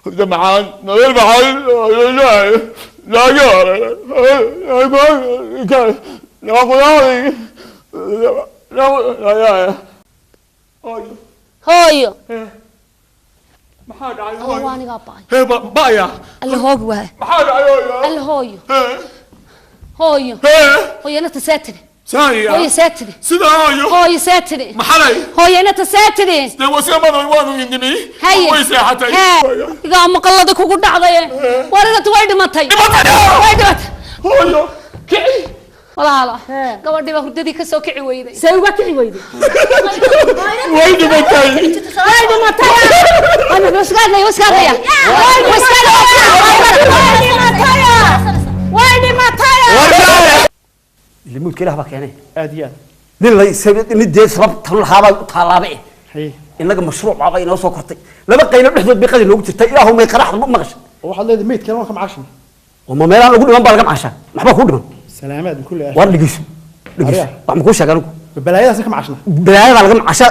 ده معان غير معان لا لا لا hooyo maxaa dhacay hooyo waa anigaa ba'ay hee ba'aya alla hoogi waay maxaa dhacay hooyo alla hooyo hooyo hooyo inata saatiri saaya hooyo saatiri sida hooyo hooyo saatiri maxalay hooyo inata saatiri dee waseemada waanu indimi way seexatay igaa maqallada kugu dhacday war inata way dhimatay way dhimatay hooyo kici walaala gabadhii baa hurdadii ka soo kici weyday see uga kici weyday way dhimatay way dhimatay ana waskaadlaya waskaadlaya way dhimatay limuudka ilaah baa keenay aad iyo aad nin la nin dee sabab tan lahaabaa u taalaabay innaga mashruuc baaba inoo soo kortay laba qaylo dhexdood bay qadi noogu jirtay ilaahu may qaraxda ma maqashay waxaad leedahay meydkan waan ka macaashin oo ma meelaan lagu dhiman baa laga macaashaa maxbaa kuu dhiman سلامات بكل أهل war dhegeyso dhegeyso wax ma kuu sheeg anigu balaayadaas ka macaashna balaayada laga macaashaa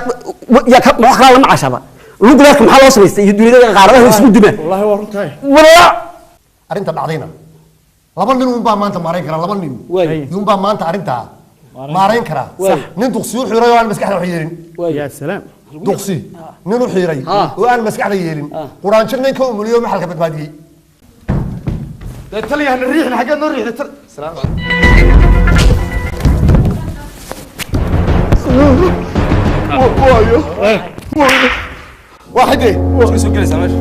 yaa ka wax kala la macaashaaba luguleerka maxaa loo samaystay iyo dunida qaaradaha isku dimaan wallahi waa runtahay walaa arrinta dhacdayna laba nin uun baa maanta maarayn kara laba nin uun baa maanta arrintaa maarayn kara nin duqsi u xiray oo aan maskaxda wax yeelin ya salaam duqsi nin u xiray oo aan maskaxda yeelin quraanjo nin ka umuliyo maxalka badbaadiyey taliya hana riixna xaggeed noo riixda salaam واحد ايه soo gelaysaa meesha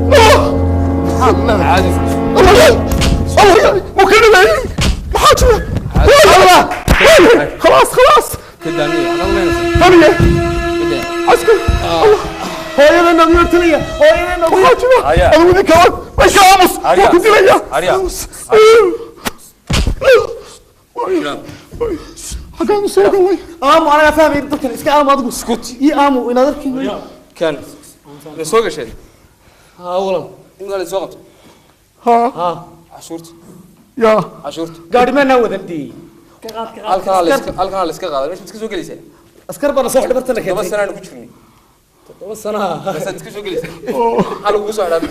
caadi ممكن محاجرة خلاص خلاص تلية عسكر هاي انا نبي تلية هاي انا محاجرة انا ودي كمان ماشي عامس وكنت ليا حاجة soo galay aamu anaga fahmay dadkan iska aamu adigu iskut ii aamu inaad arkin kan ma soo gasheen haa walal imika la soo qabto ها haa cashuurta يا cashuurta gaadhi maanaa wadan dee halkaa la iska qaaday meesha iska soo gelaysaa askar baana soo xidhay bartana 7 keentay sano aanu ku jirnay 7 sano basaad iska soo gelaysaa maxaa lagugu soo xidhaa